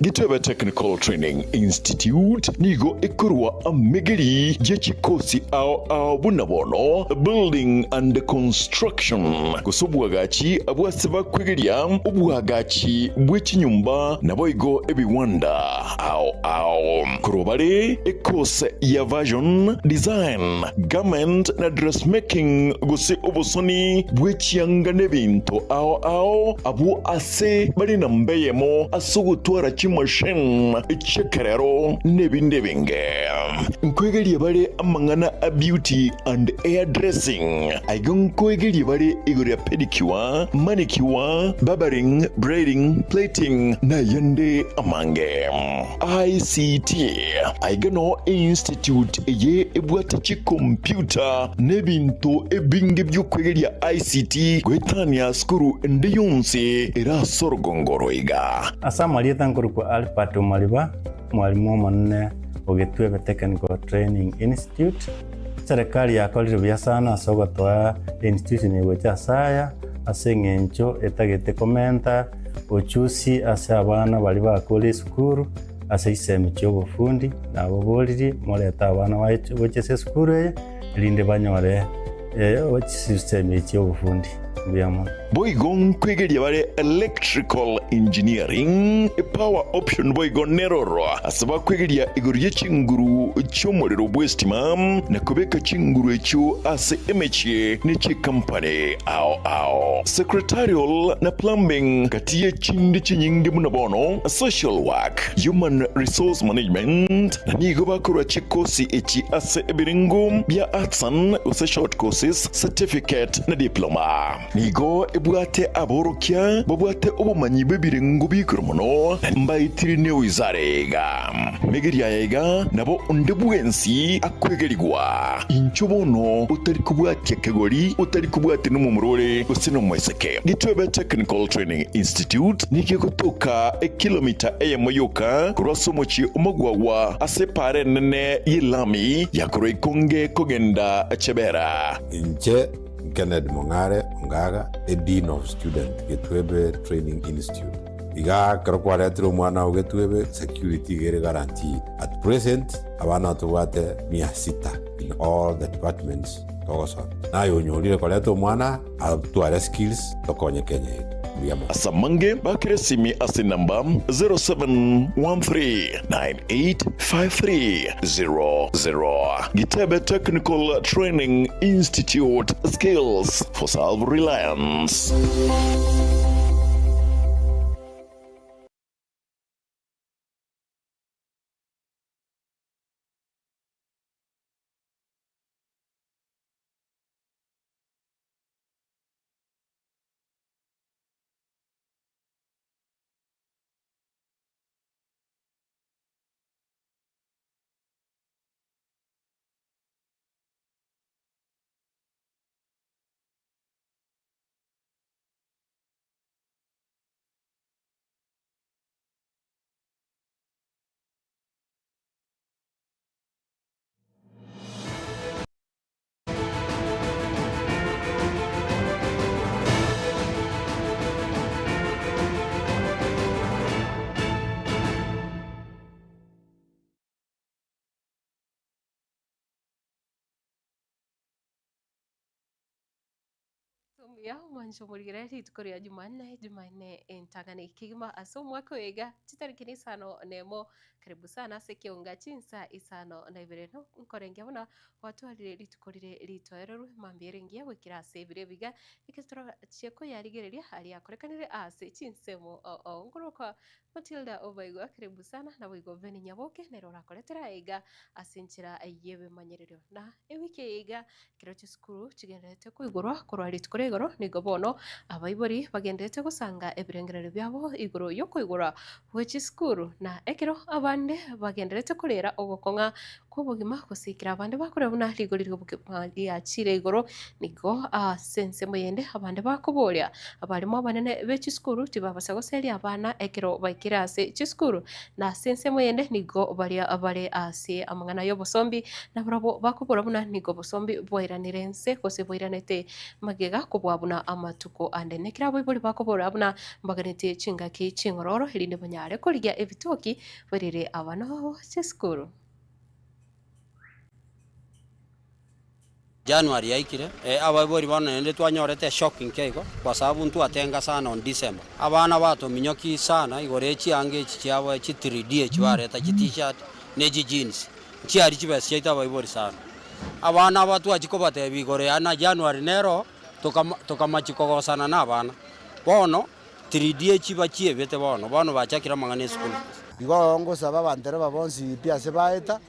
Gitebe Technical Training Institute nigo ekorwa amegeri ye chikosi ao ao buna bono Building and Construction gose obwagachi bw'ase bakwegeria obwagachi bwe chinyomba naboigo ebiwanda ao ao. Korwa bare ekose ya Fashion Design, Garment na Dressmaking gose obosoni bwe chianga nebinto ao ao abwo ase Ase bare namba eyemo ase ogotwara chimashini chi'ekerero n'ebinde ebinge. Nkoegeria bare amang'ana a beauty and hair dressing. Aiga nkoegeria bare igoro ya pedicure, manicure, barbering, braiding, plaiting na ayande amange. ICT, Aiga noo einstitute eye ebwate chikompyuta n'ebinto ebinge bi'okwegeria ICT goetania sukuru ende yonsi ere ase orogongo roiga. Ase amarieta nkorokwa Albert Omariba, omwalimu omonene o Getwebe Technical Training Institute. Eserekari yakorire buya sana ase ogotoa einstitution eye gocha ase aya, ase eng'encho etagete komenta ochusi ase abana baria bakure esukuru ase chisemi chi'obofundi, naboboririe morete abana baye gochia ase esukuru eye, erinde banyore chisemi echi chi'obofundi. Mbuya mono. Boigo nkwegeria bare Electrical Engineering, Power Option boigo neroro ase bakwegeria igoro ye chinguru chi'omorero bw'estima na kobeka chinguru echio ase emechie ne chikampani ao ao. Secretarial na Plumbing gati ye chinde chinyinge buna bono Social Work, Human Resource Management na nigo bakorwa chikosi echi ase ebirengo bia Arts and gose Short Courses, Certificate na Diploma. Nigo ebwate aborokia babwate obomanyi bw'ebirengo bi'igoro mono, na mbaetire newizara iga. Megeria aya iga nabo onde bwensi akwegerigwa. Inchuo bono otari kobwatia kegori, otari kobwatia nomomura ore gose nomoiseke. Gitwebe Technical Training Institute nigo egotoka ekilomita eyemo yoka korwa ase omochie omogwagwa ase epaara enene y'elami ya korwa Ikonge kogenda Chebera. Inche Kennedy Mong'are Ongaga, a Dean of Student, Getwebe Training Institute. Igaa ekero kwaretire omwana oo Getwebe, security iga ere guaranteed. At present, abana tobwate mia sita in all the departments togosomia. Naye onyorire koreta omwana atware skills tokonye Kenya yetu. Mbuya mono. Ase amange bakere esimi ase enamba 0713985300. Gitebe Technical Training Institute, Skills for Self-Reliance. Omuya omwancho omorigere rituko ria Jumanne, Jumanne entang'ani kegima ase omwaka oyo iga chitariki na isano na emo, karibu sana ase ekeunga chinsa isano na ibere no nkorengia buna gwatwarire rituko rire ritoererwe mambia ere engiya goikera ase ebiro ebi iga, ekero torachie koyarigereria aria akorekanire ase chinsemo oo oo. Nkorokwa Matilda Obaigwa, karibu sana, naboigo Benny Nyaboke nere orakoretere aya iga ase enchera y'ebimanyererio. Na ewiki eye iga Ekero chisukuru chigendererete koigorwa korwa rituko ria igoro, nigo bono abaibori bagendererete gosanga ebirengererio biabo igoro y'okoigorwa gwe chisukuru, na ekero abande bagendererete korera ogokong'a kw'obogima gose ekero abande bakorera buna rigori ri'obogima riachire igoro, nigo ase ensemo eyende abande bakoboria abarimu abanene be chisukuru tibabasa goseria abana ekero baikire ase chisukuru, na ase ensemo eyende nigo baria bare ase amang'ana y'obosombi Nabarabwo bakobora buna nigo obosombi bwairanire inse, gose bwairanete magega kobua. koba buna amatuko ande. Nekero abaibori bakobora buna mbaganetie chingaki ching'ororo erinde banyare korigia ebitoki bairere abana babo chisukuru. January yaikire, abaibori bono naende twanyorete eshock nke igo, kwa sababu ntwatenga sana on December. Abana batominyoki sana igoro ye chianga echi chiabo chi 3D echi bareta chi t-shirt ne chi jeans, nchiari chibesa chiaito abaibori sana. Abana aba twachia kobatebia igoro ya na January nero, tokama tokamachia kogosana na abana. Bono 3D echi bachiebete bono, bono bachakire amang'ana esukuru. Igo ngosaba abantereba bonsi pi ase baeta,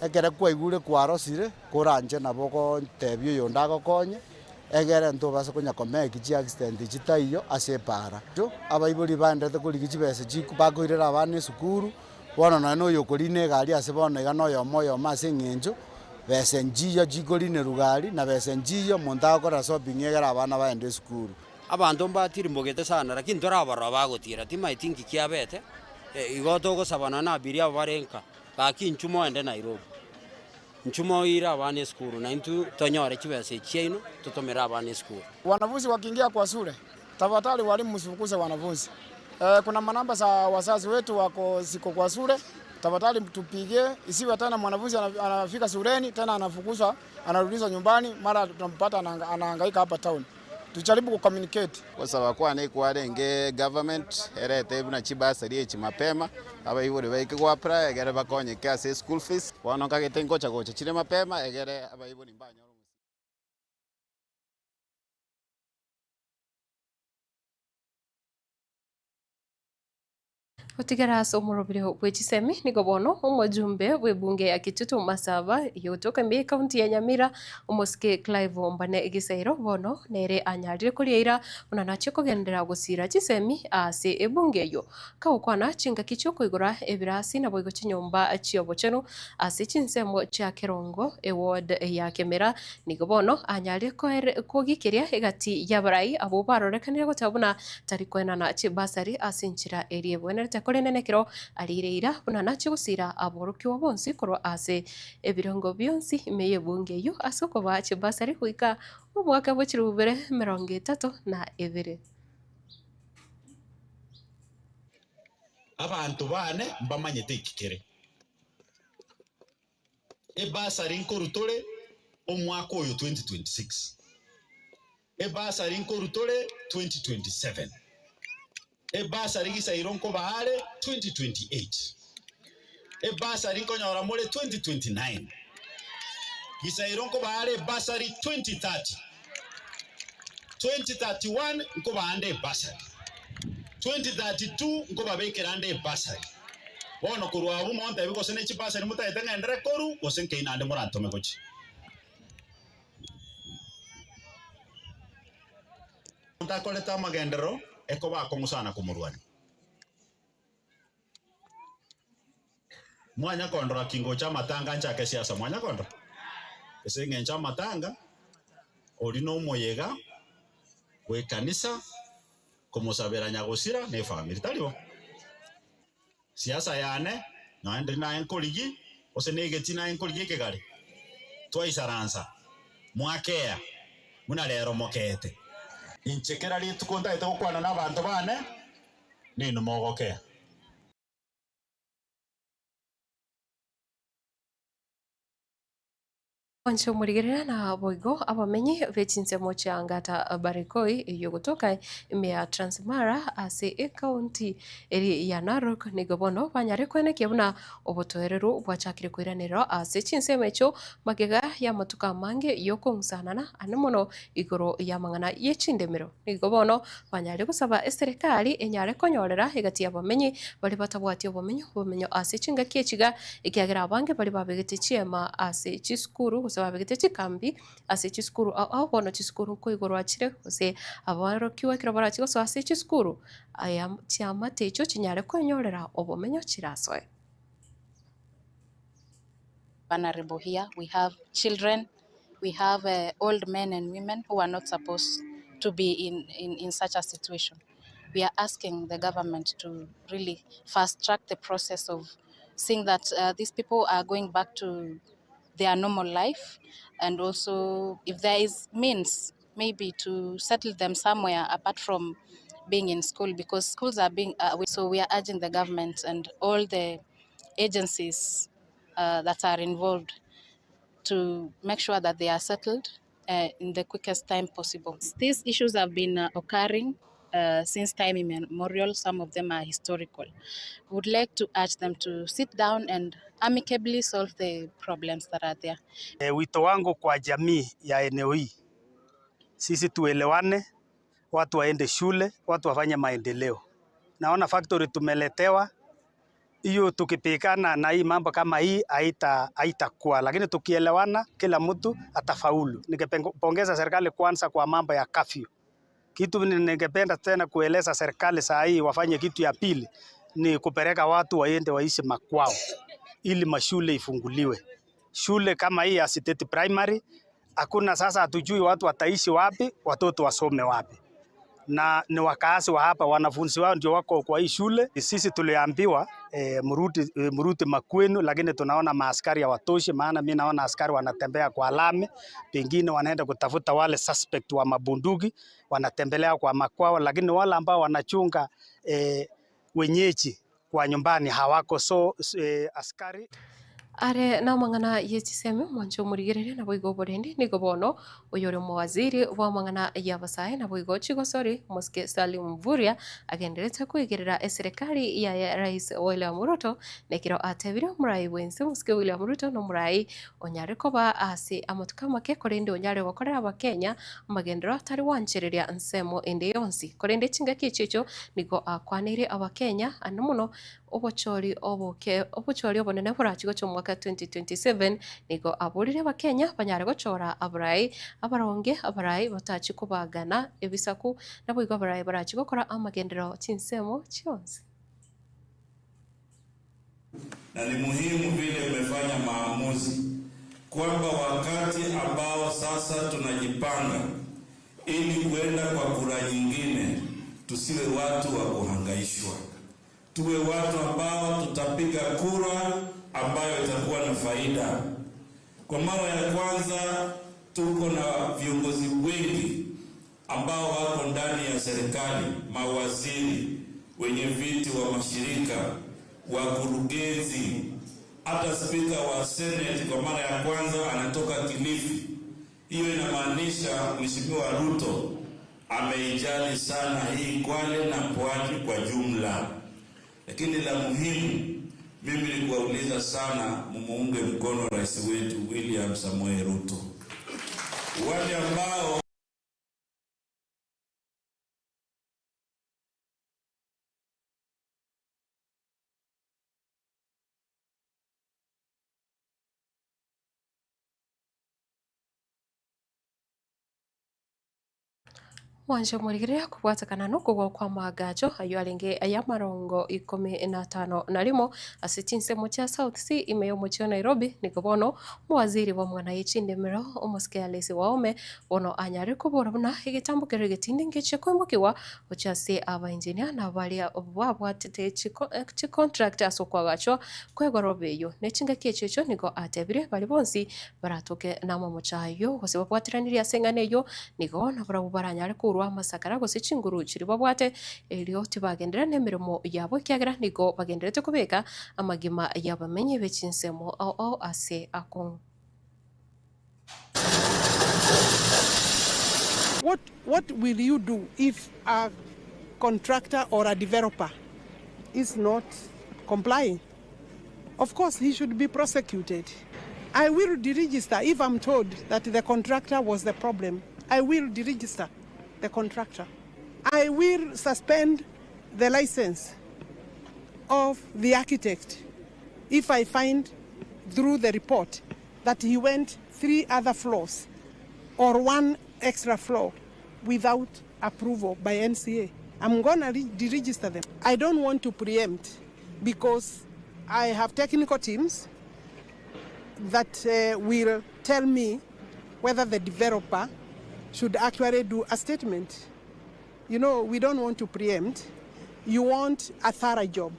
ekere kwaigure kwarosire, koranche nabo ogontebia oyonde agokonye, egere ntobase konya komeki chiaccident chitaiyo ase epaara. Abaibori baenderete korigia chibesa chiko bakoirera abana esukuru, bono nonye na oyokorina egari ase bono iga na oyomo oyomo ase eng'encho, besa nchiyo chikorinerwa gari, na besa nchiyo omonto agokorera shopping egere abana baende esukuru. Abanto mbatirimogete sana, lakini torabarora bagotira, timaeti nki kiabete, igo togosaba nonya na abiria aba bare nka, gaki inchuo moende Nairobi. Inchuo moire abana esukuru, na intwe tonyore chibesa echi chiaino, totomere abana esukuru. Wanafunzi wakiingia kwa shule, tafadhali walimu msifukuze wanafunzi. Kuna manamba za wazazi wetu wako ziko kwa shule, tafadhali tupigie, isiwe tena mwanafunzi anafika shuleni tena anafukuzwa, anarudishwa nyumbani, mara tunampata anahangaika hapa town. Tujaribu kucommunicate. Gosaba kwane kwarenge government erete buna chibasari echi mapema, abaibori baike go apply egere bakonyeke ase eschool fees, bono nkagete ngocha gocha chire mapema egere abaibori mbanyore omosibwa. Gotigera ase omoroberio bwe chisemi nigo bono omojumbe bw'ebunge ya Kitutu Masaba yogotoka ime y'ekaunti ya Nyamira omosike Clive Ombane Gisairo bono nere anyarire koria eira buna nachie kogenderera gosira chisemi ase ebunge eyio. Kagokwana chingaki chiokoigora ebirasi naboigo chinyomba chiobochenu ase chinsemo chia Kerongo eward ya Kemera nigo bono anyarire kogikeria egati y'abarai abwo barorekanire goteba buna Tari koenana chibasari ase enchera eria ebwenerete, korende nekero ariire eira buna nachie gosiira aborokigwa bonsi korwa ase ebirengo bionsi ime y'ebunge eyio ase okobaa chibasari goika omwaka bwe chilifu bibere emerongo etato na ebere. Abanto baane mbamanyete eki kere. Ebasari nkorutore omwaka oyo 2026. Ebasari nkorutore 2027. Ebasari gisairo nkobaare 2028. Ebasari nkonyora more 2029. Gisairo nkobaare ebasari 2030. 2031 nkobaande ebasari. 2032 nkobabekera ande ebasari. Bono korwa abwo montebi gose ne chibasari motagete ng'enderere korwa, gose nkei naende morantome gochia. Omonto akorete amagenderero ekoba akong'u sana komorwania. Mwanya kondora ki ngocha amatanga nchake siasa mwanya kondora? Ase eng'encho amatanga oria nomoyega bw'ekanisa komosabera nyagosira na efamiri tari bo? Siasa yane nonya ndiri naye nkorigi gose negeti naye nkorigi ekegare twaisaransa mwakea buna rero mokeete. Inche kera rituko ntagete gokwana nabanto bane ninwe mogokea. Inche omorigereria naboigo abamenyi be chinsemo chia Ngata Barikoi eyio gotoka ime ya Transmara ase ekaunti eria ya Narok nigo bono banyare koenekia buna obotoereru bwachakire koiranererwa ase chinsemo echio magega y'amatuko amange y'okong'usanana ane mono igoro y'amang'ana ye chindemero. Nigo bono banyare gosaba eserekari enyare konyorera egati y'abamenyi baria batabwati obomenyo obomenyo ase chingaki echi iga Ekiagera abange baria babegete chiema ase chisukuru, gose babegete chikambi ase chisukuru ao ao, bono chisukuru nkoigorwa chire, gose aborokigwa ekero barachie gosoa ase chisukuru, aya chiamate echio chinyare kwenyorera obomenyo chirasoe. Vulnerable here, we have children, we have old men and women who are not supposed to be in such a situation. We are asking the government to really fast track the process of seeing that these people are going back to their normal life and also if there is means maybe to settle them somewhere apart from being in school because schools are being uh, so we are urging the government and all the agencies uh, that are involved to make sure that they are settled uh, in the quickest time possible. These issues have been uh, occurring uh, since time immemorial. Some of them are historical. We would like to urge them to sit down and amicably solve the problems that are there. E, wito wangu kwa jamii ya eneo hii, sisi tuelewane, watu waende shule, watu wafanye maendeleo. Naona factory tumeletewa hiyo, tukipigana na hii mambo kama hii haita haitakuwa, lakini tukielewana, kila mtu atafaulu. Ningepongeza serikali kwanza kwa mambo ya curfew. Kitu ningependa tena kueleza serikali saa hii wafanye kitu ya pili ni kupeleka watu waende waishi makwao ili mashule ifunguliwe. Shule kama hii ya Siteti Primary hakuna sasa, hatujui watu wataishi wapi, watoto wasome wapi na ni wakazi wa hapa, wanafunzi wao ndio wako kwa hii shule. Sisi tuliambiwa e, mrudi, e, mrudi makwenu, lakini tunaona maaskari hawatoshi. Maana mi naona askari wanatembea kwa lami, pengine wanaenda kutafuta wale suspect wa mabunduki, wanatembelea kwa makwao, lakini wale ambao wanachunga e, wenyeji kwa nyumbani hawako. So e, askari Are namang'ana ye chisemi omwancho omorigereria naboigo oborendi nigo bono oyore omowaziri bw'amang'ana y'abasae naboigo chigosori Mosike Salim Mvurya agenderete koigerera eserekari yaye Rais William Ruto nekero atebire omorai bwense Mosike William Ruto nomorai onyare koba ase amatuko amake korende onyare gokorera abakenya amagenderero atari gwanchereria nsemo ende yonsi korende chingaki echi echo nigo akwaneire abakenya ande mono obochori oboke obochori obonene borachi gocha omwaka 2027 nigo aborire abakenya banyare gochora abarai abaronge abarai batachi kobagana ebisaku naboigo abarai barachi gokora amagenderero chinsemo chionsi. Na ni muhimu vile mmefanya maamuzi kwamba wakati ambao sasa tunajipanga ili kuenda kwa kura nyingine, tusiwe watu wa kuhangaishwa, tuwe watu ambao tutapiga kura ambayo itakuwa na faida. Kwa mara ya kwanza tuko na viongozi wengi ambao wako ndani ya serikali, mawaziri, wenye viti wa mashirika, wakurugenzi, hata spika wa Senate kwa mara ya kwanza anatoka Kilifi. Hiyo inamaanisha Mheshimiwa Ruto ameijali sana hii Kwale na Pwani kwa jumla. Lakini la muhimu mimi ni kuwauliza sana, mumuunge mkono rais wetu William Samoei Ruto. Wale ambao Mwanche omorigereria kobwatekana na okogwa kwa amaagacho aywo arenge ay'amarongo ikomi na atano na rimo ase chinsemo chia South C ime y'omochie o Nairobi nigo bono omowaziri bw'amang'ana ye chindemero omosike Alice Wahome bono anyare kobora buna egetambo kero egetindi ngeche koimokiwa gochia ase abaengineer na baria babwatete chicontract ase okoagachwa kwa egoroba eywo. Ne chingaki echio echio nigo atebire baria bonsi baratoke na amamocho aywo gose babwateranirie ase eng'ana eywo nigo nabarabwo baranyare korwa amasakara gose chinguru chiria babwate erio tibagenderera na emeremo yabo ekiagera nigo bagenderete kobeka amagima yabamenyi be chinsemo ao ao ase akong'u. What, what will you do if a contractor or a developer is not complying? Of course, he should be prosecuted. I will deregister if I'm told that the contractor was the problem. I will deregister the contractor. I will suspend the license of the architect if I find through the report that he went three other floors or one extra floor without approval by NCA. I'm going to deregister them. I don't want to preempt because I have technical teams that will tell me whether the developer should actually do a statement. You know, we don't want to preempt. You want a thorough job.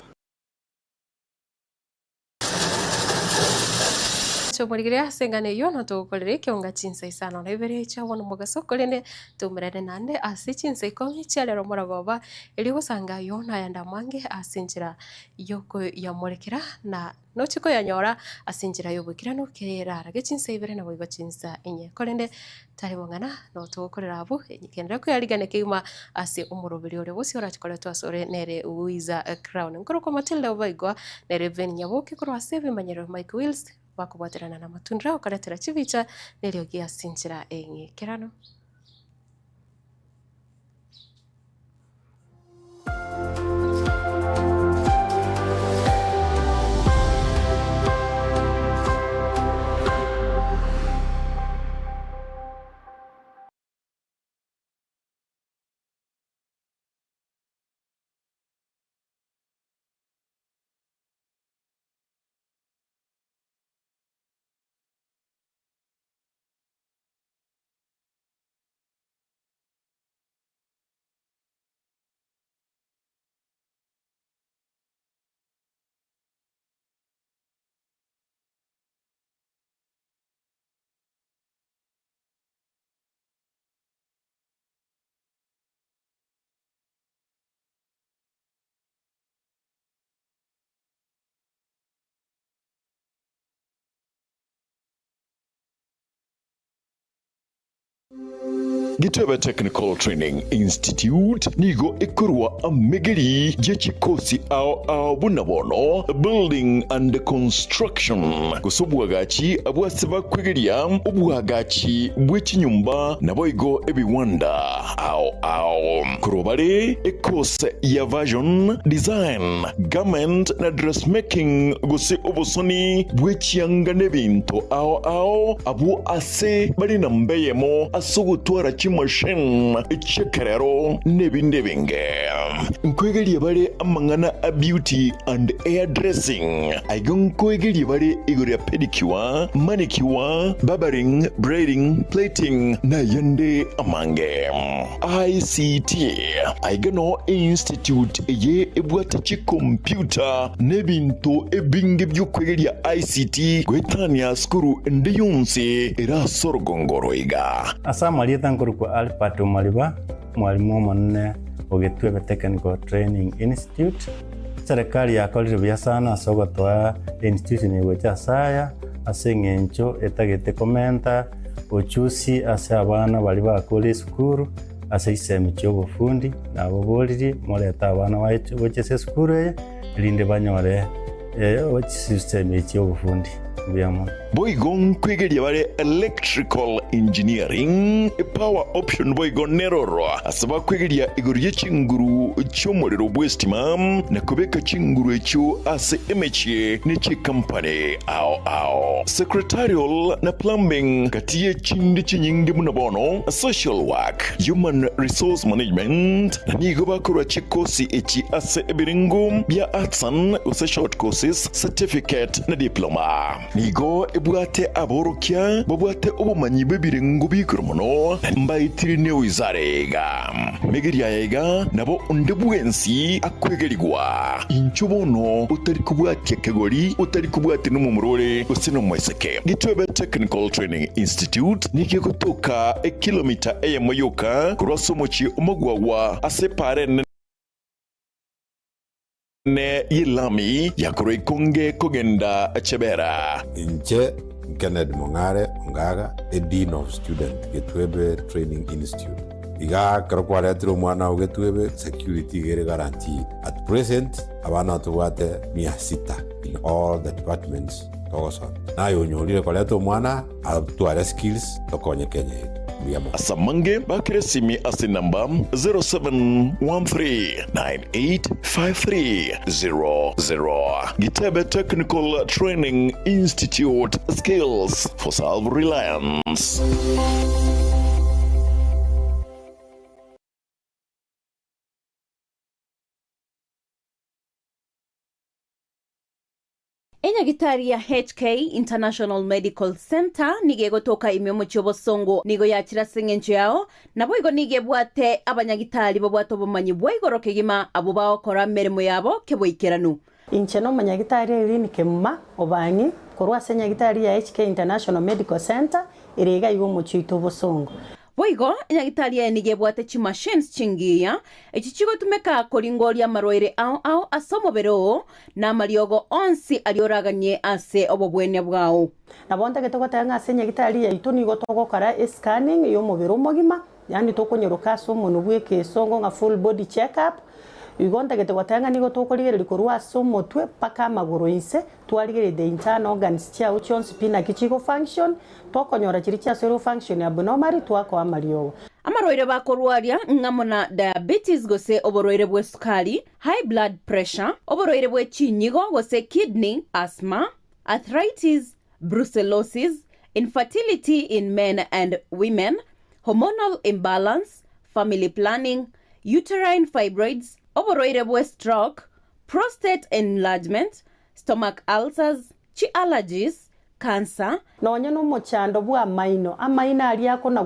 Mwancho omorigere ase eng'ana eyio notogokorera ekeonga chinsa isano na ibere chia bono mogaso, korende toumerane naende ase chinsa ikomi chia rero morogoba, erio gosanga ayio nayande amange ase enchera y'okoyamorekera na nochie koyanyora ase enchera y'oboikeranu kerarage chinsa ibere naboigo chinsa inye. Korende tari mang'ana notogokorera abwo, genderera koyarigania kegima ase omoroberi ore bosio orache koretwa asore nere Wiza Crown. Nkorokwa Matilda Obaigwa nere Ben Nyaboke korwa ase ebimanyero Mike Wills bakobwaterana na Matundura gokoretera chibicha neriogi ase enchera eng'ikeranu. Gitebe Technical Training Institute nigo ekorwa amegeri ye chikosi ao ao buna bono Building and Construction gose obwagachi bw'ase bakwegeria obwagachi bwe chinyomba naboigo ebiwanda ao ao. Korwa bare ekose ya Version, Design, Garment na Dressmaking gose obosoni bwe chianga n'ebinto ao ao abwo ase bare namba eyemo ase ogotwara chimachine chi'ekerero n'ebinde ebinge. Nkoegeria bare amang'ana a beauty and hair dressing. Aiga nkoegeria bare igoro ya pedicure, manicure, barbering, braiding, plaiting nayande amange. ICT, Aiga noo einstitute eye ebwate chikompyuta na ebinto ebinge bi'okwegeria ICT goetania sukuru ende yonsi ere ase orogongo oro iga. Ase amarieta nkorokwa Albert Omariba, omwalimu omonene o Getwebe Technical Training Institute. Serikali yakorire buya sana ase ogotoa institution eye gocha ase aya, ase eng'encho etagete komenta ochusi ase abana baria bakure esukuru ase chisemi chi'obofundi, naboboririe morete abana baye gocha ase esukuru eye, erinde banyore chisemi echi chi'obofundi. Mbuya mono. Boigo nkwegeria bare electrical engineering, power option boigo neroro ase bakwegeria igoro ye chinguru chi'omorero bw'estima na kobeka chinguru echio ase emechie ne chikampani ao ao. Secretarial na plumbing gati ye chinde chinyinge buna bono social work, human resource management na nigo bakorwa chikosi echi ase ebirengo bia artisan gose short courses, certificate na diploma. Nigo ebwate aborokia babwate obomanyi bw'ebirengo bi'igoro mono, na mbaetire newizara iga. Megeria aya iga nabo onde bwensi akwegerigwa. Inchuo bono otari kobwatia kegori, otari kobwatia nomomura ore gose nomoiseke. Gitwebe Technical Training Institute nigo egotoka ekilomita eyemo yoka korwa ase omochie omogwagwa ase epaara enene y'elami ya korwa ikonge kogenda Chebera. Inche Kennedy Mong'are Ongaga, a Dean of Student, Getwebe Training Institute. Iga ekero kwaretire omwana oo Getwebe, security iga ere guaranteed. At present, abana tobwate mia sita in all the departments togosomia. Naye onyorire koreta omwana atware skills tokonye Kenya yetu. Mbuya mono. Ase amange bakere esimi ase enamba 0713985300. Gitebe Technical Training Institute, Skills for Self-Reliance. Enyagitari ya HK International Medical Centre nigo egotoka ime omochie obosongo, nigo yachire ase engencho yao, naboigo nigo ebwate abanyagitari babwate obomanyi bwa igoro kegima abwo bagokora emeremo yabo keboikeranu. Inche nomonyagitari Irene Kemuma o Bang'i, Korwa ase nyagitari ya HK International Medical Centre ere iga iga omochie oito Bosongo. Boigo, enyagitari eye nigo ebwate chimachines chingiya, echi chigotumeka koringoria amarwaire ao ao ase omobere oo, na amariogo onsi aria oraganie ase obobwenia bwao. Nabo ntagete goteba ng'a ase enyagitari yaito nigo togokora escanning y'omobere omogima, yaani tokonyoroka ase omonwe bw'ekesongo ng'a full body check up, igo ntagete goteba ng'a nigo tokorigereria korwa ase omotwe mpaka amagoro inse, twarigereria the internal organs chiao chionsi pi naki chigo function, tokonyora chiria chiasoire go function abnormally twakoa amariogo. Amarwaire bakorwaria ng'amo na diabetes gose oborwaire bw'esukari, high blood pressure, oborwaire bwe chinyigo gose kidney, asthma, arthritis, brucellosis, infertility in men and women, hormonal imbalance, family planning, uterine fibroids, oborwaire bwe stroke, prostate enlargement, stomach ulcers, chi allergies, cancer, Nonya nomochando bw'amaino, amaino aria akona.